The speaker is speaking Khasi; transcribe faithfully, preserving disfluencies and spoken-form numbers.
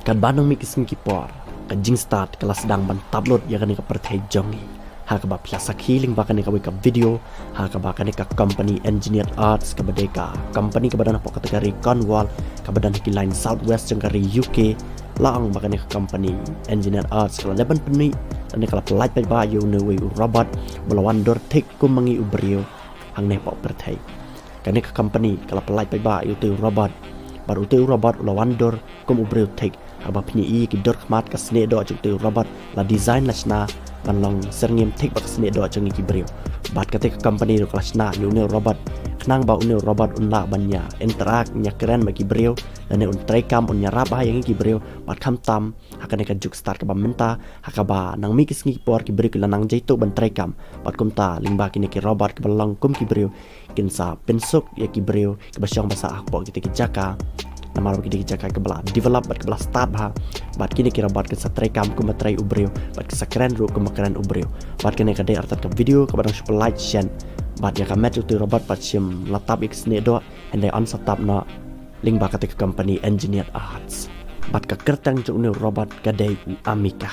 Katba nang mih ki sngi ki por, ka jingstad ka la sdang ban tap lut ïa kane ka pyrthei jong ngi. Ha kaba phi la sakhi lyngba kane kawei ka video, ha kaba kane ka company Engineered Arts kaba dei ka company kaba don hapoh category Cornwall, kaba don ha ki line South West jong ka ri U K, la ong ba kane ka company Engineered Arts ka la leh ban pynmih, lane ka la pyllait paidbah ïa une uwei u robot, ba la wan dur thik kum ma ngi u briew, hangne hapoh pyrthei. Kane ka company ka la pyllait paidbah ïa utei u robot. Bad utei u robot u la wan dur kum u briew thik. Haba phi ïohi ki dur khmat ka snieh doh jong utei u robot la design la shna ban long syrngiem thik bad ka snieh doh jong ngi ki briew. Bad katei ka company ruh ka la shna ïa une u robot. Khnang ba une u robot un lah ban ïa interact, ïa kren bad ki briew. Lane un treikam, un ïarap bha ïa ngi ki briew. Bad khamtam ha kane ka juk stad kaba mynta, ha kaba nang mih ki sngi ki por ki briew ki la nang jaituh ban treikam. Bad kumta lyngba kine ki robot kiba long kum ki briew, kin sa pynsuk ïa ki briew kiba shong ba sah hapoh kitei ki jaka. Namar ba kitei ki jaka kiba la develop bad kiba la stad bha. Bad kine ki robot kin sa treikam kumba trei u briew, bad kin sa kren ruh kumba kren u briew. Bad kane ka dei artat ka video kaba dang shu pyllait shen. Bad ïa ka met utei u robot pat shym la tap ïa ka snieh doh, hynrei yn sa tap noh lyngba katei ka company Engineered Arts. Bad ka kyrteng jong une u robot ka dei u Ameca.